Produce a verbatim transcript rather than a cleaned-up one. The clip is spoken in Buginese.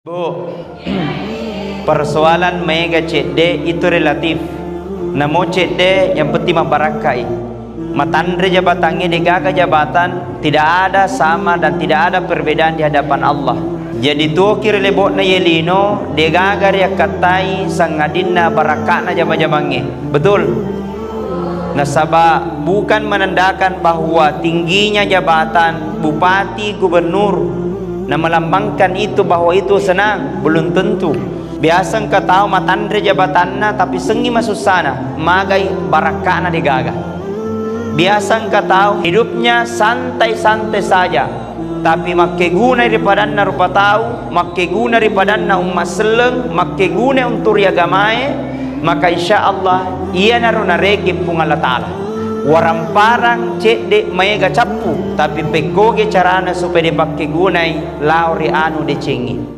Bu, persoalan maega cedde itu relatif. Namo cedde yang penting mabbarakkai. Matanre jabatangnge, degaga jabatan, tidak ada sama dan tidak ada perbedaan di hadapan Allah. Jadi tuoki ri lebo'na ye lino, degaga riakkattai sangadinna barakka'na jama-jamangnge. Betul? Nasaba bukan menandakan bahwa tingginya jabatan bupati, gubernur, na melambangkan itu bahwa itu senang, belum tentu. Biasa engka tau matanre jabatanna tapi sengngi masussana, magai barakka'na degaga. Biasa engka tau hidupnya santai-santai saja, tapi makkegunai ri padanna rupa tau, makkeguna ri padanna umma selleng, makkeguna untuk ri agamae, maka insya Allah iyanaro narekeng Puang Allah Ta'ala. Waramparang cedde maega cappu, tapi pekkoge carana supaya dipakkegunai lao ri anu decengngi.